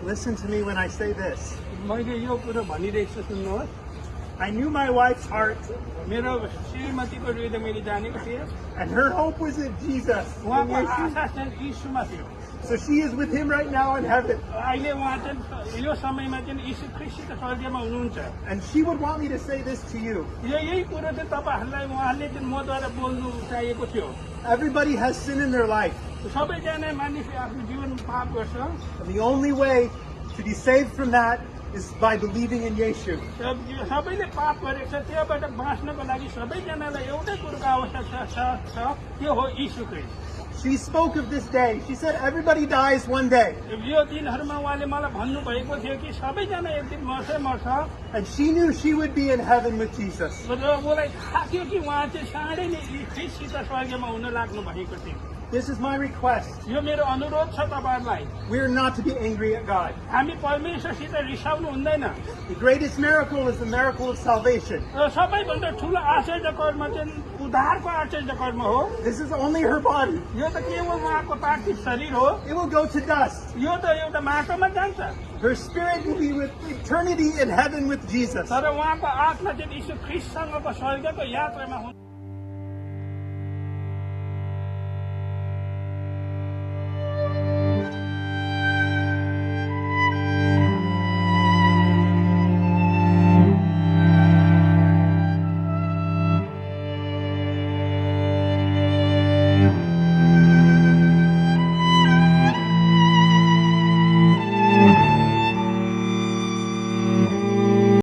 Listen to me when I say this. मैले यो कुरो भनिरहेको छु सुन्नुहोस् I knew my wife's heart, मेरो श्रीमतीको हृदय मैले जानेको थिएँ and her hope was in Jesus. in उहाँको Yeshua. आशा चाहिँ यीशुमा थियो So she is with him right now in heaven. अहिले उहाँ चाहिँ यो समयमा चाहिँ यीशु ख्रीष्ट स्वर्गमा हुनुहुन्छ And she would want me to say this to you. यही कुरो चाहिँ तपाईँहरूलाई उहाँले चाहिँ मद्वारा बोल्नु चाहिएको थियो Everybody has sin in their life. सबैजना मानिसले आफ्नो जीवन पाप गर्छ And the only way to be saved from that is by believing in Yeshua. सबैले पाप गरेको छ त्योबाट बाँच्नको लागि सबैजनालाई एउटै कुरोको आवश्यकता छ त्यो हो यीशु ख्रीष्ट She spoke of this day. She said everybody dies one day. यो दिनहरूमा उहाँले मलाई भन्नुभएको थियो कि सबैजना एक दिन मर्छ And she knew she would be in heaven with Jesus. र उसलाई थाहा थियो कि उहाँ चाहिँ चाँडै नै ख्रीष्टसित स्वर्गमा हुन लाग्नु भएको थियो This is my request. यो मेरो अनुरोध छ तपाईँहरूलाई We are not to be angry at God. हामी परमेश्वरसित रिसाउनु हुँदैन The greatest miracle is the miracle of salvation. र सबैभन्दा ठुलो आश्चर्य कर्म चाहिँ उद्धारको आश्चर्य कर्म हो This is only her body. यो त केवल उहाँको पार्थिव शरीर हो It will go to dust. यो त एउटा माटोमा जान्छ Her spirit will be with eternity in heaven with Jesus. तर उहाँको आत्मा चाहिँ यीशु ख्रीष्टसँगको स्वर्गको यात्रामा हुन्छ